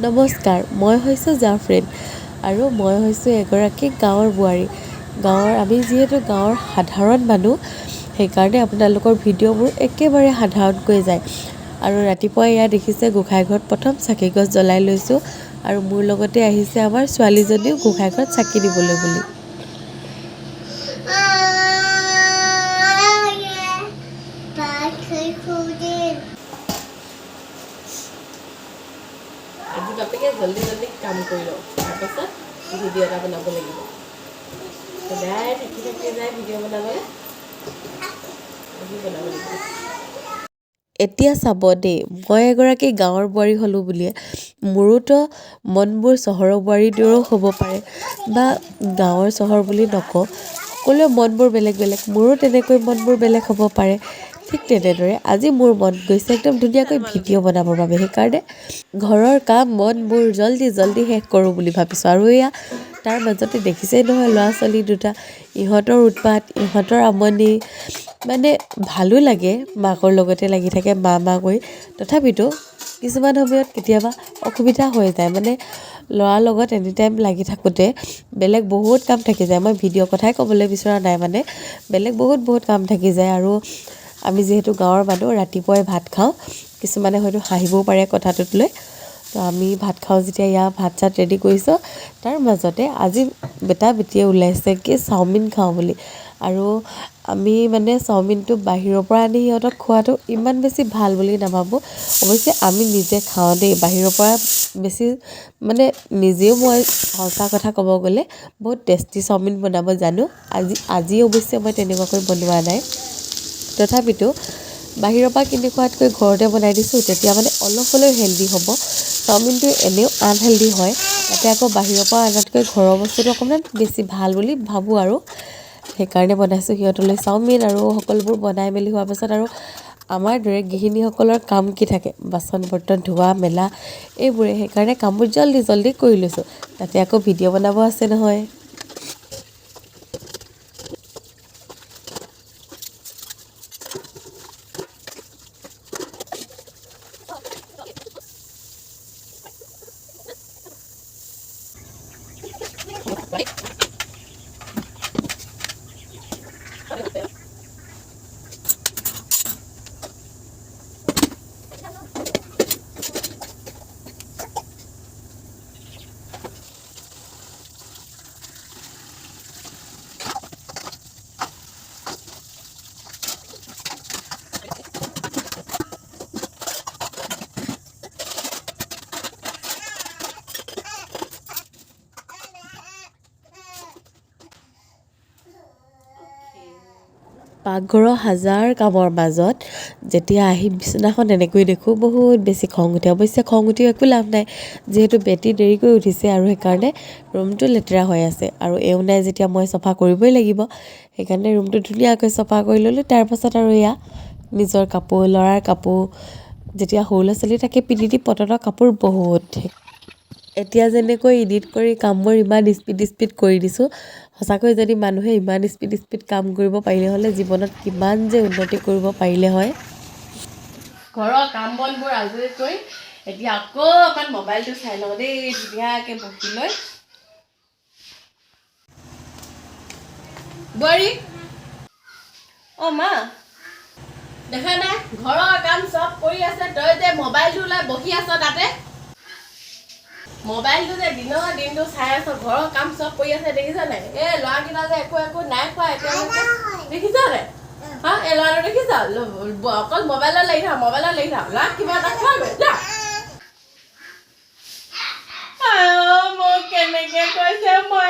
নমস্কাৰ, মই হৈছোঁ জাফৰিন আৰু মই হৈছোঁ এগৰাকী গাঁৱৰ বোৱাৰী। গাঁৱৰ আমি যিহেতু গাঁৱৰ সাধাৰণ মানুহ, সেইকাৰণে আপোনালোকৰ ভিডিঅ'বোৰ একেবাৰে সাধাৰণকৈ যায়। আৰু ৰাতিপুৱা এয়া দেখিছে, গোঁসাই ঘৰত প্ৰথম চাকি গছ জ্বলাই লৈছোঁ আৰু মোৰ লগতে আহিছে আমাৰ ছোৱালীজনীও গোঁসাই ঘৰত চাকি দিবলৈ বুলি। আজি বাপেকে জল্দি জল্দি কাম কৰি লওঁ, তাৰপাছত ভিডিঅ' এটা বনাব লাগিব। সদায় থাকি থাকি যায় ভিডিঅ' বনাবলৈ, আজি বনাব লাগিব। এতিয়া চাব দেই, মই এগৰাকী গাঁৱৰ বোৱাৰী হ'লোঁ বুলিয়ে মোৰোতো মনবোৰ চহৰৰ বোৱাৰীৰ দৰেও হ'ব পাৰে, বা গাঁৱৰ চহৰ বুলি নকওঁ, সকলোৰে মনবোৰ বেলেগ বেলেগ, মোৰো তেনেকৈ মনবোৰ বেলেগ হ'ব পাৰে। ঠিক তেনেদৰে আজি মোৰ মন গৈছে একদম ধুনীয়াকৈ ভিডিঅ' বনাবৰ বাবে, সেইকাৰণে ঘৰৰ কাম বনবোৰ জল্দি জল্দি শেষ কৰোঁ বুলি ভাবিছোঁ। আৰু এয়া তাৰ মাজতে দেখিছেই নহয় ল'ৰা ছোৱালী দুটা, ইহঁতৰ উৎপাত, ইহঁতৰ আমনি, মানে ভালো লাগে মাকৰ লগতে লাগি থাকে মা মা কৰি। তথাপিতো কিছুমান সময়ত কেতিয়াবা অসুবিধা হৈ যায়, মানে ল'ৰাৰ লগত এনি টাইম লাগি থাকোঁতে বেলেগ বহুত কাম থাকি যায়। মই ভিডিঅ' কথাই ক'বলৈ বিচৰা নাই, মানে বেলেগ বহুত বহুত কাম থাকি যায়। আৰু আমি যিহেতু গাঁৱৰ মানুহ, ৰাতিপুৱাই ভাত খাওঁ, কিছুমানে হয়তো হাঁহিবও পাৰে কথাটোত লৈ। তো আমি ভাত খাওঁ যেতিয়া ইয়াৰ ভাত চাত ৰেডি কৰিছোঁ, তাৰ মাজতে আজি বেটা বেটিয়ে ওলাইছে কি চাওমিন খাওঁ বুলি। আৰু আমি মানে চাওমিনটো বাহিৰৰ পৰা আনি সিহঁতক খোৱাটো ইমান বেছি ভাল বুলি নাভাবোঁ। অৱশ্যে আমি নিজে খাওঁ দেই, বাহিৰৰ পৰা বেছি মানে নিজেও মই সঁচা কথা ক'ব গ'লে বহুত টেষ্টি চাওমিন বনাব জানো। আজি অৱশ্যে মই তেনেকুৱাকৈ বনোৱা নাই, তথাপিতো বাহিৰৰ পৰা কিনি খোৱাতকৈ ঘৰতে বনাই দিছোঁ, তেতিয়া মানে অলপ হ'লেও হেল্ডি হ'ব। চাওমিনটো এনেও আনহেল্ডি হয়, তাতে আকৌ বাহিৰৰ পৰা আনাতকৈ ঘৰৰ বস্তুটো অকণমান বেছি ভাল বুলি ভাবোঁ আৰু সেইকাৰণে বনাইছোঁ সিহঁতলৈ চাওমিন। আৰু সকলোবোৰ বনাই মেলি হোৱাৰ পাছত আৰু আমাৰ দৰে গৃহিণীসকলৰ কাম কি থাকে, বাচন বৰ্তন ধোৱা মেলা এইবোৰে, সেইকাৰণে কামবোৰ জল্দি জল্দি কৰি লৈছোঁ। তাতে আকৌ ভিডিঅ' বনাব আছে নহয়। পাকঘৰৰ হাজাৰ কামৰ মাজত যেতিয়া আহি বিচনাখন এনেকৈ দেখোঁ, বহুত বেছি খং উঠে। অৱশ্যে খং উঠিও একো লাভ নাই, যিহেতু বেটি দেৰিকৈ উঠিছে আৰু সেইকাৰণে ৰুমটো লেতেৰা হৈ আছে আৰু এওঁ নাই যেতিয়া মই চফা কৰিবই লাগিব, সেইকাৰণে ৰুমটো ধুনীয়াকৈ চফা কৰি ল'লোঁ। তাৰপাছত আৰু এয়া নিজৰ কাপোৰ, ল'ৰাৰ কাপোৰ, যেতিয়া সৰু ল'ৰা ছোৱালী থাকে পিন্ধি দি পটনৰ কাপোৰ বহুত। এতিয়া যেনেকৈ এডিট কৰি কামবোৰ ইমান স্পীড স্পীড কৰি দিছোঁ, সঁচাকৈ যদি মানুহে ইমান স্পীড স্পীড কাম কৰিব পাৰিলে হ'লে জীৱনত কিমান যে উন্নতি কৰিব পাৰিলে হয়। ঘৰৰ কাম বনবোৰ আজৰি কৰি এতিয়া আকৌ অকণ মোবাইলটো চাই লওঁ দেই, ধুনীয়াকৈ বহি লৈ। বোৱাৰী, অ' মা, দেখা নাই ঘৰৰ কাম চব কৰি আছে, তই যে মোবাইলটো ওলাই বহি আছ তাতে, মোবাইলটো যে দিনৰ দিনটো চাই আছ, ঘৰৰ কাম চব কৰি আছে, দেখিছ নাই? এই ল'ৰাকেইটা যে একো একো নাই খোৱা এতিয়ালৈকে, দেখিছ নাই? হা, এই ল'ৰাটো দেখিছ, অকল মোবাইলত লাগি থাক, মোবাইলত লাগি থাক, ল'ৰাক কিবা এটা খোৱাগৈ যা। মোক কেনেকে কৈছে, মই